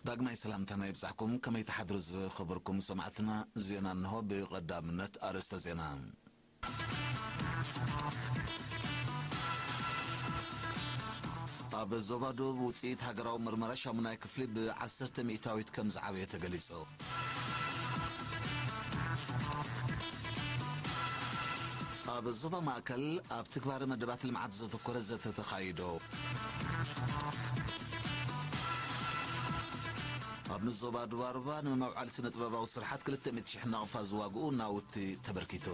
ዳግማይ ሰላምታና ይብጻሕኩም። ከመይ ትሓድሩ ዝኸበርኩም ሰማዕትና? ዜና እንሆ። ብቐዳምነት ኣርእስተ ዜና። ኣብ ዞባ ደቡብ ውጽኢት ሃገራዊ መርመራ ሻሙናይ ክፍሊ ብ10%ት ከም ዝዓበየ ተገሊጹ። ኣብ ዞባ ማእከል ኣብ ትግባረ መደባት ልምዓት ዘተኮረ ዘተ ተኻይዶ። ኣብ ንዞባ ዱባርባ ንምምዕባል ስነ ጥበባዊ ስርሓት ክልተ ሚእቲ ሽሕ ናቕፋ ዝዋግኡ ናውቲ ተበርኪቱ።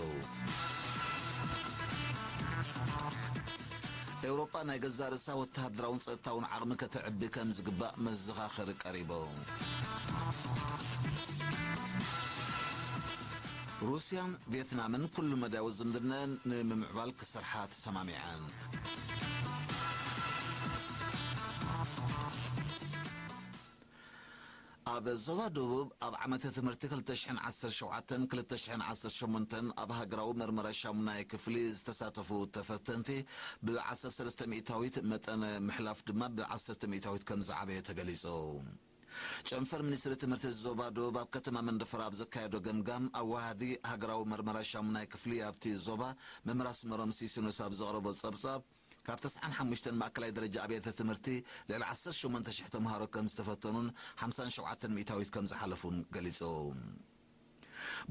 ኤውሮጳ ናይ ገዛእ ርእሳ ወተሃደራውን ጸጥታውን ዓቕሚ ከተዕቢ ከም ዝግባእ መዘኻኸሪ ቀሪቡ። ሩስያን ቪየትናምን ኩሉ መዳያዊ ዝምድነን ንምምዕባል ክሰርሓ ተሰማሚዐን። ኣብ ዞባ ደቡብ ኣብ ዓመተ ትምህርቲ ክልተ ሽሕን ዓሰርተ ሸውዓተን ክልተ ሽሕን ዓሰርተ ሸሞንተን ኣብ ሃገራዊ መርመራ ሻሙናይ ክፍሊ ዝተሳተፉ ተፈተንቲ ብ13%ት መጠነ ምሕላፍ ድማ ብ10%ት ከም ዝዓበየ ተገሊጹ። ጨንፈር ሚኒስትሪ ትምህርቲ ዞባ ደቡብ ኣብ ከተማ መንደፈራ ኣብ ዘካየዶ ገምጋም ኣዋሃዲ ሃገራዊ መርመራ ሻሙናይ ክፍሊ ኣብቲ ዞባ መምህር ኣስመሮም ሲሲኖስ ኣብ ዘቕረቦ ጸብጻብ ካብ ተስዓን ሓሙሽተን ማእከላይ ደረጃ ኣብያተ ትምህርቲ ልዕሊ ዓሰርተ ሸሞንተ ሽሕ ተምሃሮ ከም ዝተፈተኑን ሓምሳን ሸውዓተን ሚእታዊት ከም ዝሓለፉን ገሊጹ።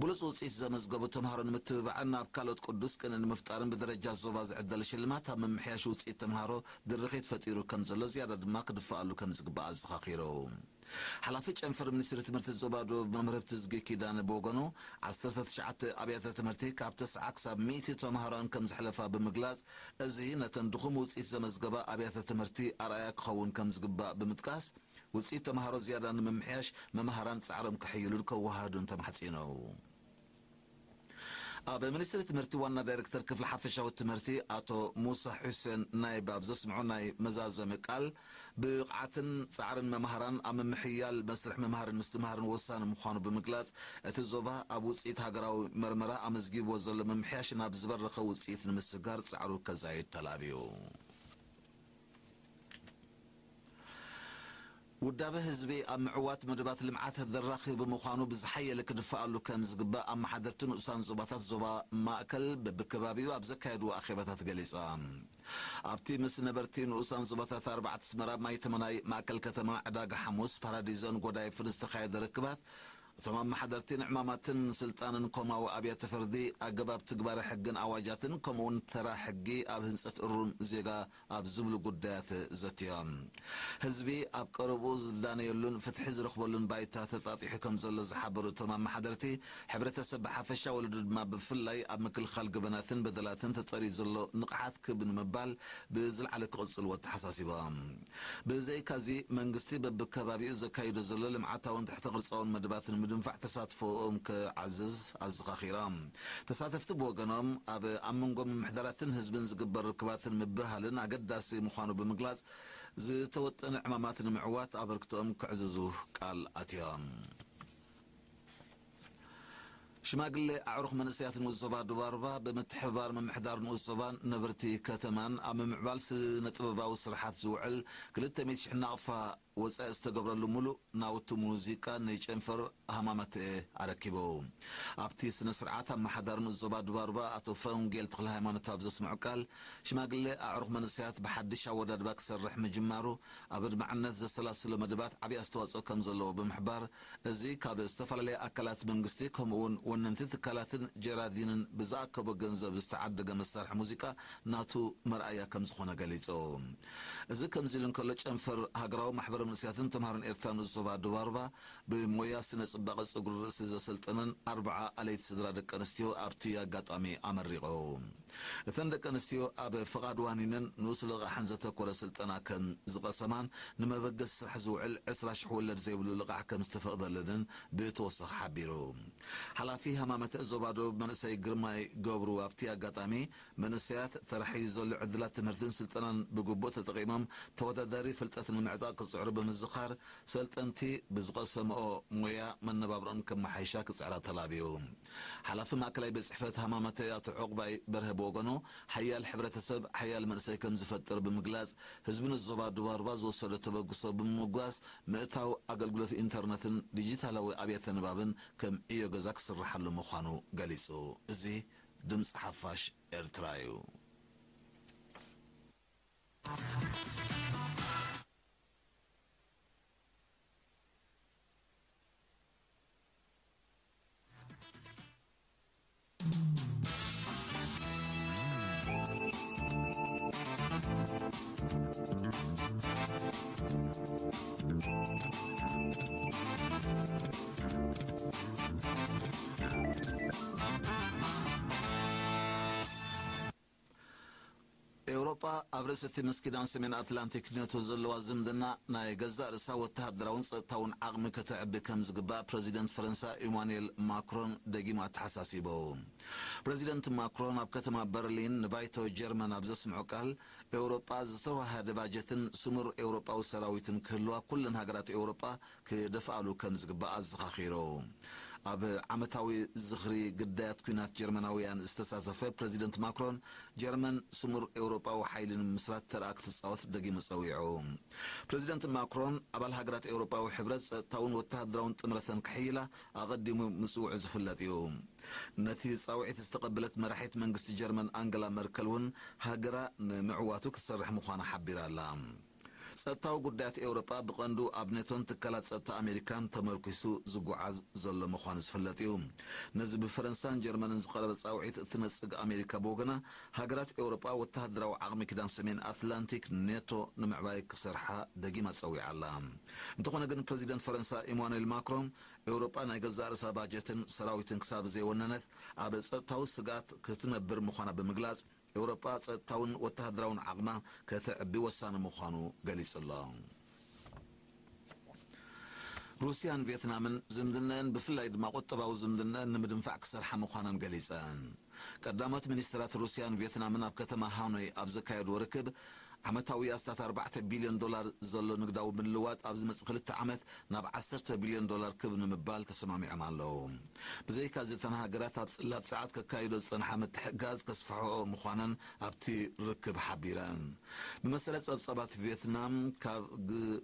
ብሉጽ ውጽኢት ዘመዝገቡ ተምሃሮ ንምትብባዕን ናብ ካልኦት ቅዱስ ቅንኢ ንምፍጣርን ብደረጃ ዞባ ዝዕደል ሽልማት ኣብ ምምሕያሽ ውጽኢት ተምሃሮ ድርኺት ፈጢሩ ከም ዘሎ ዝያዳ ድማ ክድፈኣሉ ከም ዝግባእ ኣዘኻኺሩ። ሓላፊ ጨንፈር ሚኒስትሪ ትምህርቲ ዞባ ደቡብ መምህር ህብትዝጊ ኪዳነ ብወገኑ ዓሰርተ ትሽዓተ ኣብያተ ትምህርቲ ካብ ተስዓ ክሳብ ሚእቲ ተምሃሮን ከም ዝሕለፋ ብምግላጽ እዚ ነተን ድኹም ውጽኢት ዘመዝገባ ኣብያተ ትምህርቲ ኣርኣያ ክኸውን ከም ዝግባእ ብምጥቃስ ውጽኢት ተምሃሮ ዝያዳ ንምምሕያሽ መምሃራን ጻዕሮም ከሕይሉን ከወሃዱን ተማሕጺኑ። ኣብ ሚኒስትሪ ትምህርቲ ዋና ዳይሬክተር ክፍሊ ሓፈሻዊ ትምህርቲ ኣቶ ሙሳ ሑሴን ናይብ ኣብ ዘስምዖ ናይ መዛዘሚ ቃል ብቕዓትን ጻዕርን መምሃራን ኣብ ምምሕያል መስርሕ ምምሃርን ምስትምሃርን ወሳኒ ምዃኑ ብምግላጽ እቲ ዞባ ኣብ ውጽኢት ሃገራዊ መርመራ ኣመዝጊብዎ ዘሎ ምምሕያሽ ናብ ዝበረኸ ውጽኢት ንምስጋር ጻዕሩ ከዛይድ ተላብዩ። ውዳበ ህዝቢ ኣብ ምዕዋት መደባት ልምዓት ተደራኺ ብምዃኑ ብዝሓየለ ክድፈኣሉ ከም ዝግባእ ኣመሓደርቲ ንኡሳን ዞባታት ዞባ ማእከል በብከባቢኡ ኣብ ዘካየድዎ ኣኼባታት ገሊጾም። ኣብቲ ምስ ነበርቲ ንኡሳን ዞባታት ኣርባዕተ ኣስመራ፣ ማይተመናይ፣ ማእከል ከተማ፣ ዕዳጋ ሓሙስ፣ ፓራዲዞን ጎዳይፍን ዝተኻየደ ርክባት እቶም ኣመሓደርቲ ንዕማማትን ስልጣንን ኮማዊ ኣብያተ ፍርዲ፣ ኣገባብ ትግባረ ሕግን ኣዋጃትን ከምኡውን ተራ ሕጊ ኣብ ህንጸት እሩም ዜጋ ኣብ ዝብሉ ጉዳያት ዘትዮም። ህዝቢ ኣብ ቀረብኡ ዝዳነየሉን ፍትሒ ዝረኽበሉን ባይታ ተጣጢሑ ከም ዘሎ ዝሓበሩ እቶም ኣመሓደርቲ፣ ሕብረተሰብ ብሓፈሻ ወለዱ ድማ ብፍላይ ኣብ ምክልኻል ገበናትን በደላትን ተጠርዩ ዘሎ ንቕሓት ክብ ንምባል ብዝለዓለ ክቕጽልዎ ኣተሓሳሲቦም። ብዘይካዚ መንግስቲ በብከባቢኡ ዘካይዶ ዘሎ ልምዓታውን ትሕተ ቅርጻውን መደባት ንምድንፋዕ ተሳትፎኦም ክዓዝዝ ኣዘኻኺሮም። ተሳተፍቲ ብወገኖም ኣብ ኣብ መንጎ ምምሕዳራትን ህዝብን ዝግበር ርክባትን ምብህሃልን ኣገዳሲ ምዃኑ ብምግላጽ ዝተወጠነ ዕማማት ንምዕዋት ኣበርክቶኦም ክዕዝዙ ቃል ኣትዮም። ሽማግሌ ኣዕሩኽ መንእሰያት ንኡስ ዞባ ዱባርባ ብምትሕብባር ምምሕዳር ንኡስ ዞባን ነበርቲ ከተማን ኣብ ምምዕባል ስነ ጥበባዊ ስርሓት ዝውዕል ክልተ ሚእቲ ሽሕ ናቕፋ ወጻኢ ዝተገብረሉ ምሉእ ናውቲ ሙዚቃ ንጨንፈር ሃማመተኤ ኣረኪቡ። ኣብቲ ስነ ስርዓት ኣመሓዳሪ ንኡስ ዞባ ዱባርባ ኣቶ ፍረንጌል ተኽለ ሃይማኖት ኣብ ዘስምዖ ቃል ሽማግሌ ኣዕሩኽ መንእሰያት ብሓድሽ ኣወዳድባ ክሰርሕ ምጅማሩ ኣብ ኣድማዕነት ዘሰላስሎ መደባት ዓብዪ ኣስተዋጽኦ ከም ዘለዎ ብምሕባር፣ እዚ ካብ ዝተፈላለያ ኣካላት መንግስቲ ከምኡውን ወነንቲ ትካላትን ጀራዲንን ብዝኣከቦ ገንዘብ ዝተዓደገ መሳርሒ ሙዚቃ ናቱ መርኣያ ከም ዝኾነ ገሊጹ። እዚ ከምዚ ኢሉ እንከሎ፣ ጨንፈር ሃገራዊ ማሕበረ መንእሰያትን ተምሃሮን ኤርትራ ንኡስ ዞባ ዱባርባ ብሞያ ስነ ጽባቐ ጸጉሪ ርእሲ ዘሰልጠነን ኣርብዓ ኣለይቲ ስድራ ደቂ ኣንስትዮ ኣብቲ ኣጋጣሚ ኣመሪቑ። እተን ደቂ ኣንስትዮ ኣብ ፍቓድ ዋኒነን ንኡስ ልቓሕን ዘተኮረ ስልጠና ከም ዝቐሰማን ንመበገሲ ስራሕ ዝውዕል ዕስራ ሽሕ ወለድ ዘይብሉ ልቓሕ ከም ዝተፈቕደለንን ብተወሳኺ ሓቢሩ። ሓላፊ ሃማመተ ዞባ ደቡብ መንእሰይ ግርማይ ገብሩ ኣብቲ ኣጋጣሚ መንእሰያት ተራሕዩ ዘሎ ዕድላት ትምህርትን ስልጠናን ብግቡእ ተጠቒሞም ተወዳዳሪ ፍልጠት ንምዕጣቕ ክጽዕሩ ብምዝኻር ሰልጠንቲ ብዝቐሰምኦ ሞያ መነባብሮን ከመሓይሻ ክጽዕራ ተላብዩ። ሓላፊ ማእከላይ ቤት ጽሕፈት ሃማመተ ኣቶ ዕቑባይ በርሀ ብወገኑ፣ ሓያል ሕብረተሰብ ሓያል መንእሰይ ከም ዝፈጥር ብምግላጽ፣ ህዝቢ ንዞባ ዱባርባ ዝወሰዶ ተበግሶ ብምምጓስ፣ ምእታው ኣገልግሎት ኢንተርነትን ዲጂታላዊ ኣብያተ ንባብን ከም ዕዮ ገዛ ክስርሓሉ ምዃኑ ገሊጹ። እዚ ድምጺ ሓፋሽ ኤርትራ እዩ። ኤውሮጳ ኣብ ርእሲ እቲ ምስ ኪዳን ሰሜን ኣትላንቲክ ኔቶ ዘለዋ ዝምድና ናይ ገዛእ ርእሳ ወተሃደራውን ጸጥታውን ዓቕሚ ከተዕቢ ከም ዝግባእ ፕረዚደንት ፈረንሳ ኢማኑኤል ማክሮን ደጊሙ ኣተሓሳሲቡ። ፕረዚደንት ማክሮን ኣብ ከተማ በርሊን ንባይቶ ጀርመን ኣብ ዘስምዖ ቃል፣ ኤውሮጳ ዝተዋሃደ ባጀትን ስሙር ኤውሮጳዊ ሰራዊትን ክህልዋ ኩለን ሃገራት ኤውሮጳ ክደፍኣሉ ከም ዝግባእ ኣዘኻኺሩ። ኣብ ዓመታዊ ዝኽሪ ግዳያት ኲናት ጀርመናውያን ዝተሳተፈ ፕረዚደንት ማክሮን፣ ጀርመን ስሙር ኤውሮጳዊ ሓይሊ ንምምስራት ተርኣ ክትጻወት ደጊሙ ጸዊዑ። ፕረዚደንት ማክሮን፣ ኣባል ሃገራት ኤውሮጳዊ ሕብረት ጸጥታውን ወተሃደራውን ጥምረተን ክሕይላ ኣቐዲሙ ምጽውዑ ዝፍለጥ እዩ። ነቲ ጻውዒት ዝተቐበለት መራሒት መንግስቲ ጀርመን ኣንገላ መርከል እውን፣ ሃገራ ንምዕዋቱ ክትሰርሕ ምዃና ሓቢራ ኣላ። ጸጥታዊ ጉዳያት ኤውሮጳ ብቐንዱ ኣብ ኔቶን ትካላት ጸጥታ ኣሜሪካን ተመርኲሱ ዝጓዓዝ ዘሎ ምዃኑ ዝፍለጥ እዩ። ነዚ ብፈረንሳን ጀርመንን ዝቐረበ ጻውዒት እትነጽግ ኣሜሪካ ብወገና፣ ሃገራት ኤውሮጳ ወተሃደራዊ ዓቕሚ ኪዳን ሰሜን ኣትላንቲክ ኔቶ ንምዕባይ ክሰርሓ ደጊማ ጸዊዓ ኣላ። እንተኾነ ግን፣ ፕረዚደንት ፈረንሳ ኢማኑኤል ማክሮን፣ ኤውሮጳ ናይ ገዛእ ርእሳ ባጀትን ሰራዊትን ክሳብ ዘይወነነት፣ ኣብ ጸጥታዊ ስግኣት ክትነብር ምዃና ብምግላጽ፣ ኤውሮጳ ጸጥታውን ወተሃደራውን ዓቕማ ከተዕቢ ወሳኒ ምዃኑ ገሊጹ ኣሎ። ሩስያን ቪየትናምን ዝምድነአን፣ ብፍላይ ድማ ቁጠባዊ ዝምድነአን ንምድንፋዕ ክሰርሓ ምዃነን ገሊጸን። ቀዳሞት ሚኒስትራት ሩስያን ቪየትናምን ኣብ ከተማ ሃኖይ ኣብ ዘካየድዎ ርክብ፣ ዓመታዊ ኣስታት ኣርባዕተ ቢልዮን ዶላር ዘሎ ንግዳዊ ምልውዋጥ ኣብ ዝመጽእ ክልተ ዓመት ናብ ዓሰርተ ቢልዮን ዶላር ክብ ንምባል ተሰማሚዖም ኣለዉ። ብዘይካ እዚ፣ እተን ሃገራት ኣብ ጽላት ጸዓት ከካይዶ ዝጸንሓ ምትሕግጋዝ ከስፍሕኦ ምዃነን ኣብቲ ርክብ ሓቢረን። ብመሰረት ጸብጻባት ቪየትናም ካብ ግ-፣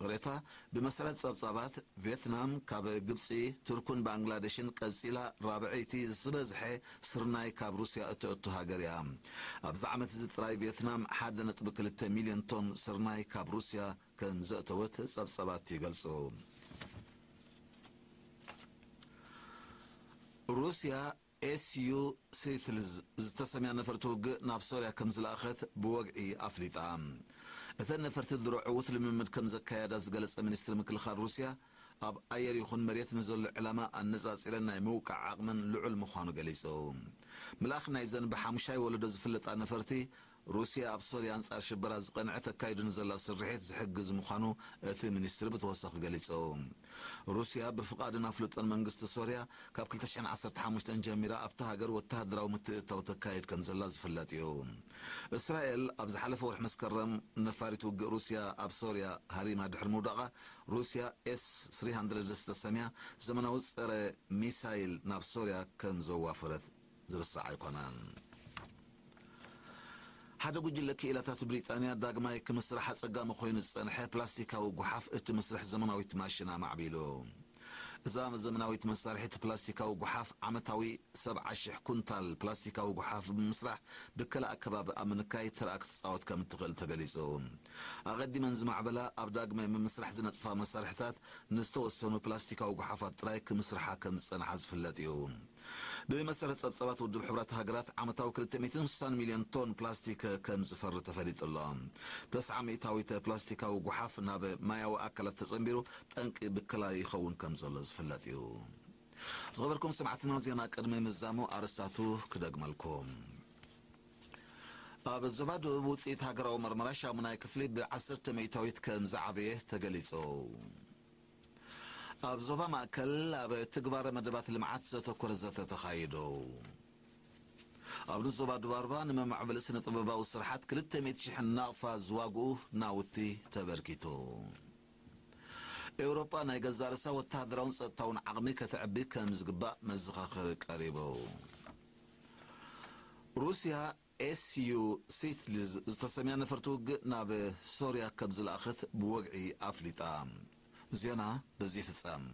ይቕሬታ፣ ብመሰረት ጸብጻባት፣ ቪየትናም ካብ ግብጺ፣ ቱርኩን ባንግላደሽን ቀጺላ ራብዐይቲ ዝበዝሐ ስርናይ ካብ ሩስያ እተእቱ ሃገር እያ። ኣብዚ ዓመት እዚ ጥራይ ቪየትናም ሓደ ነጥቢ ክልተ ሚልዮን ቶን ስርናይ ካብ ሩስያ ከም ዘእተወት ጸብጻባት ይገልጹ። ሩስያ ኤስዩ ሲትልዝ ዝተሰምያ ነፈርቲ ውግእ ናብ ሶርያ ከም ዝለኣኸት ብወግዒ ኣፍሊጣ። እተን ነፈርቲ ድሮ ዕዉት ልምምድ ከም ዘካየዳ ዝገለጸ ሚኒስትሪ ምክልኻል ሩስያ፣ ኣብ ኣየር ይኹን መሬት ንዘሎ ዕላማ ኣነጻጺረን ናይ ምውቃዕ ዓቕመን ልዑል ምዃኑ ገሊጹ። ምልኣኽ ናይዘን ብሓሙሻይ ወለዶ ዝፍለጣ ነፈርቲ፣ ሩስያ ኣብ ሶርያ ኣንጻር ሽበራ ዝቐንዐ ተካይዶ ንዘላ ስርሒት ዝሕግዝ ምዃኑ እቲ ሚኒስትሪ ብተወሳኺ ገሊጹ። ሩስያ ብፍቓድን ኣፍልጦን መንግስቲ ሶርያ ካብ ክልተ ሽሕን ዓሰርተ ሓሙሽተን ጀሚራ ኣብታ ሃገር ወተሃደራዊ ምትእትታው ተካይድ ከም ዘላ ዝፍለጥ እዩ። እስራኤል ኣብ ዝሓለፈ ወርሒ መስከረም ነፋሪት ውግእ ሩስያ ኣብ ሶርያ ሃሪማ ድሕሪ ምውዳቓ፣ ሩስያ ኤስ ስሪ ሃንድረድ ዝተሰምያ ዘመናዊ ጸረ ሚሳይል ናብ ሶርያ ከም ዘዋፈረት ዝርሳዕ ኣይኮነን። ሓደ ጉጅለ ክኢላታት ብሪጣንያ ዳግማይ ክምስራሕ ኣጸጋሚ ኮይኑ ዝጸንሐ ፕላስቲካዊ ጓሓፍ እትምስርሕ ዘመናዊት ማሽን ኣማዕቢሉ። እዛ ዘመናዊት መሳርሒት ፕላስቲካዊ ጓሓፍ ዓመታዊ ሰብዓ ሽሕ ኩንታል ፕላስቲካዊ ጓሓፍ ብምስራሕ ብከላ ኣከባቢ ኣብ ምንካይ ተራ ክትጻወት ከም እትኽእል ተገሊጹ። ኣቐዲመን ዝማዕበላ ኣብ ዳግማይ ምምስራሕ ዝነጥፋ መሳርሒታት ንዝተወሰኑ ፕላስቲካዊ ጓሓፋት ጥራይ ክምስርሓ ከም ዝጸንሓ ዝፍለጥ እዩ። ብመሰረት ጸብጻባት ውድብ ሕቡራት ሃገራት፣ ዓመታዊ ክልተ ሚእትን ስሳን ሚልዮን ቶን ፕላስቲክ ከም ዝፈሪ ተፈሊጡ ኣሎ። ተስዓ ሚእታዊት ፕላስቲካዊ ጓሓፍ ናብ ማያዊ ኣካላት ተጸንቢሩ ጠንቂ ብከላ ይኸውን ከም ዘሎ ዝፍለጥ እዩ። ዝኸበርኩም ሰማዕትና፣ ዜና ቅድሚ ምዛሙ ኣርእስታቱ ክደግመልኩም። ኣብ ዞባ ደቡብ ውጽኢት ሃገራዊ መርመራ ሻሙናይ ክፍሊ ብዓሰርተ ሚእታዊት ከም ዝዓበየ ተገሊጹ። ኣብ ዞባ ማእከል ኣብ ትግባረ መደባት ልምዓት ዘተኮረ ዘተ ተኻይዱ። ኣብ ንዞባ ዱባርባ ንመማዕበሊ ስነ ጥበባዊ ስርሓት ክልተ ሚእቲ ሽሕ ናቕፋ ዝዋግኡ ናውቲ ተበርኪቱ። ኤውሮጳ ናይ ገዛእ ርእሳ ወተሃደራውን ጸጥታውን ዓቕሚ ከተዕቢ ከም ዝግባእ መዘኻኸሪ ቀሪቡ። ሩስያ ኤስዩ ሲትልዝ ዝተሰምያ ነፈርቲ ውግእ ናብ ሶርያ ከም ዝለኣኸት ብወግዒ ኣፍሊጣ። ዜና በዚ ይፍጸም።